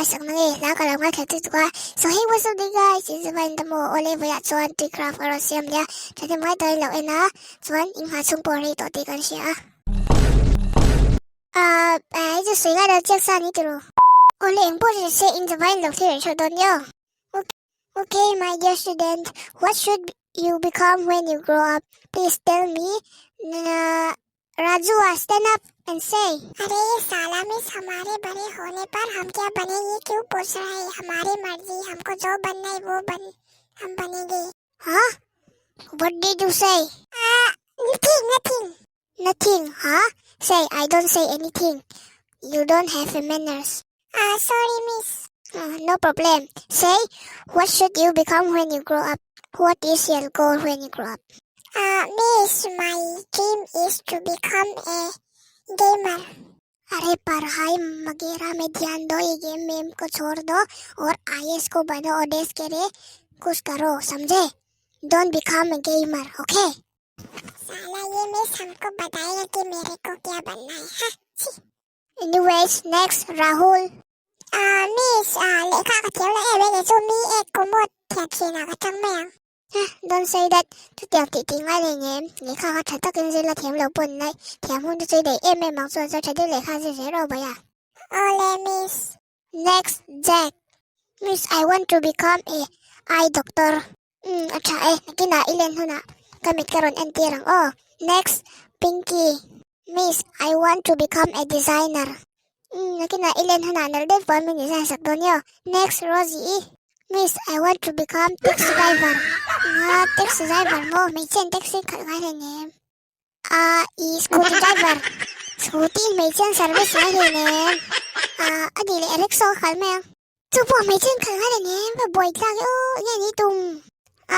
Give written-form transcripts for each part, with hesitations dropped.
ngaihsak na nge hla ka lo ngaithla chu tuk a. So hey what's up there guys, in zavain ta maw awle vawiah chuan tui craft ka rawn siam leh a, thahnem ngai takin lo en a, chuan in nghah chhung pawh a rei tawh tih kan hria a. Ahh hei chu sawi ngai lo chiak sa ni tiraw. Awle eng pawh chu se in zavain lo thlir reng hreuh dawn nia. Okay my dear student, what should you become when you grow up? Please tell me. Raju stand up and say. अरे ये साला मिस हमारे बड़े होने पर हम क्या बनेंगे क्यों पूछ रहा है हमारी मर्जी हमको जो बनना है वो बन हम बनेंगे हाँ What did you say? Nothing, nothing. Nothing, huh? Say, I don't say anything. You don't have a manners. Sorry, miss. No problem. Say, what should you become when you grow up? What is your goal when you grow up? Miss, my dream is to become a gamer. अरे पढ़ाई वगैरह में ध्यान दो ये game वेम को छोड़ दो और आईएएस को बनो और देश के लिए कुछ करो समझे don't become a gamer okay साला ये मिस हमको बताएगा कि मेरे को क्या बनना है हाँ छी Anyways, next, Rahul. Ah, miss, ah, lehkha ka thiam lo em em chu mi ek kumawt thian thin ah ka tang mai ang. Don't say that. Chutiang tih tih ngai nei em? Lehkha kha tha takin zir la thiam lo pawn nai. Thiam hun chu chui daih em em ang chuan chuan tha deuh lehkha zir zel rawh bai a. Awle, miss. Next, Jack. Miss, I want to become a eye doctor. Umm, a tha e. Nakinah i len hunah ka mit ka rawn entir ang aw. Next, Pinky. Miss, I want to become a designer. Umm, nakinah i len hunah nalh deuh puan min design sak dawn nia. Next, Rosie. Miss, I want to become taxi driver. Nga, taxi driver maw? Hmeichhian taxi khalh ngai hleinem. Ah, i scooty driver. Scooty hmeichhian service ngai hleinem. Ah, a nih leh rickshaw ka khalh mai ang. Chu pawh hmeichhe an khalh ngai leh nen va buai tlak e aw enge ni tum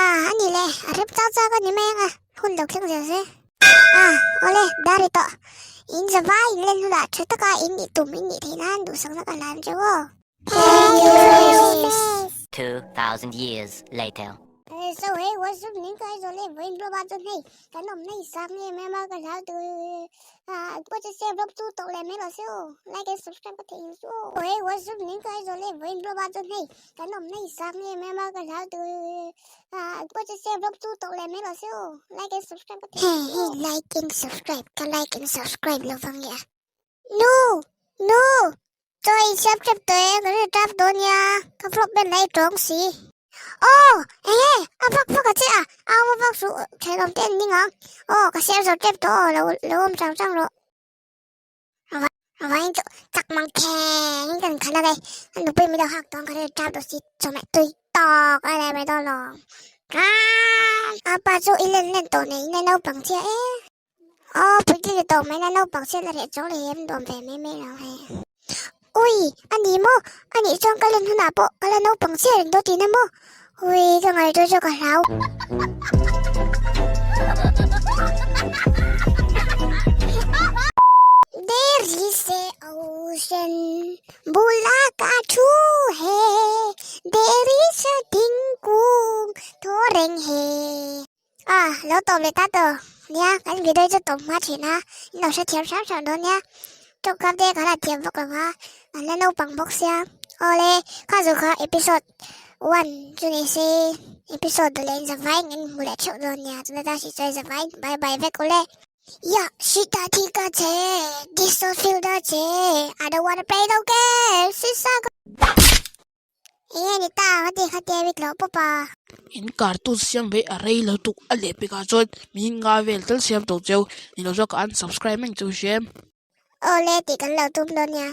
ah a ni le a rep chak chak a ni mai ang a hun lo thleng zel se ah awle dar i tawh in za vai in len hunah tha taka in nih tum in nih theih nan duhsakna ka hlan cheu aw. Thank you miss. 2000 years later. So hei what's up ning ka zawh leh vawiin blog ah chuan hei kan awm na i sang em em a ka hlau tur ah pawh chu se vlog chu tawk leh mai lo se aw like and subscribe ka theih ang chu aw hei what's up ning ka zawh leh vawiin blog ah chuan hei kan awm na i sang em em a ka hlau tur ah pawh chu se vlog chu tawk leh mai lo se aw like and subscribe ka theih ang chu aw hei like and subscribe ka like and subscribe lo vang nia nu nu Chaw in siam tep tawh e, ka rin tap dawn nia, ka vlog ber lai tawng si. Aw, eng e, a vak vak a che a, au va vak suh, thenawm te an ning ang. Aw, ka siam zo tep tawh aw, lo lo awm chang chang rawh. Vawiin chu chak mang kheng in kan khalh a kei, a nupui min lo hak tawng ka rin tap dawn si, chawhmeh tui tawk a leh mai dawn lo. Apa chu i len len tawh nei in a naupang chiah e. Aw puitling ni tawh mai na naupang chhiat la reh chawng leh em nuam ve mai mai lo he. Ui a ni maw a nih chuan ka len hunah pawh ka la naupang chhiat reng dawn tihna maw ui ka ngaihtuah chu ka hlau. There is a ocean bula ka thu he There is a thingkung thaw reng he. A, lo tawp leh ta tawh. Nia, kan video hi chu tawp hma thin a, in lo hrethiam hram hram dawn nia. Tawngkam te kan han thiam vak lo va, kan la naupang bawk sia. Awle, kha chu kha episode one chu ni se, episode leh in zavai in hmu leh theuh dawn nia. Chutah ta hri chuan zavai bye bye vek ule. Ya, shita thi ka che, this don't feel the che, I don't wanna play no game, sisa ka. Enge ni ta ka ti kha tia bik loh pawp a. In cartoon siam ve a rei lo tuk a leh pekah chuan min nga vel tal siam tawh cheu ni lo zawk a unsubscribe meng cheu hriam. Awle tih kan lo tum dawn nia.